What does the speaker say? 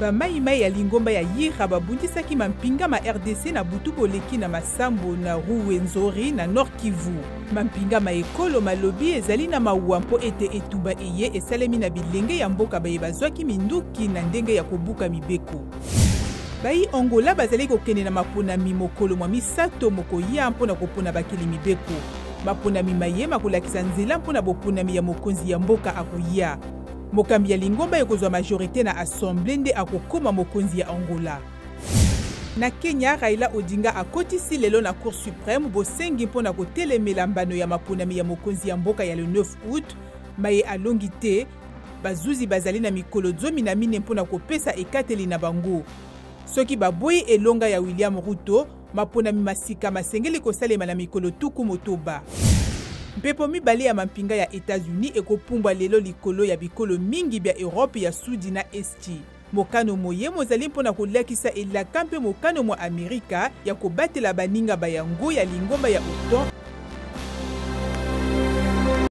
Bamaimai ya lingomba ya Yira babundisaki mampinga ma rdc na butu boleki na masambo na Ruwenzori na Nord-Kivu. Mampinga ma ekolo malobi ezali na mawa mpo ete etumba eye esalemi na bilenge ya mboka baye bazwaki minduki na ndenge ya kobuka mibeko. Bayi Angola bazali kokende na maponami mokolo mwa misato mokoya mpo na kopona bakeli mibeko. Maponami maye makolakisa nzela mpo na boponami ya mokonzi ya mboka akoya. Mokambi ya lingomba ekozwa majorite na assemblee nde akokoma mokonzi ya Angola. Na Kenya, Raila Odinga akotisi lelo na Cour supreme bosengi mpo na kotelemela mbano ya maponami ya mokonzi ya mboka ya le 9 août maye alongi te. Bazuzi bazali na mikolo 14 mpo na kopesa ekateli na bango. Soki baboyi elonga ya William Ruto, maponami ma sika masengeli kosalema na mikolo 60. Mpepo mibale ya mampinga ya Etats-Unis ekopumbwa lelo likolo ya bikolo mingi bya Europe ya Sudi na Esti. Mokano moye mozali mpo na kolakisa elaka mpe mokano mwa Amerika ya kobatela baninga ba yango ya lingomba ya OTAN.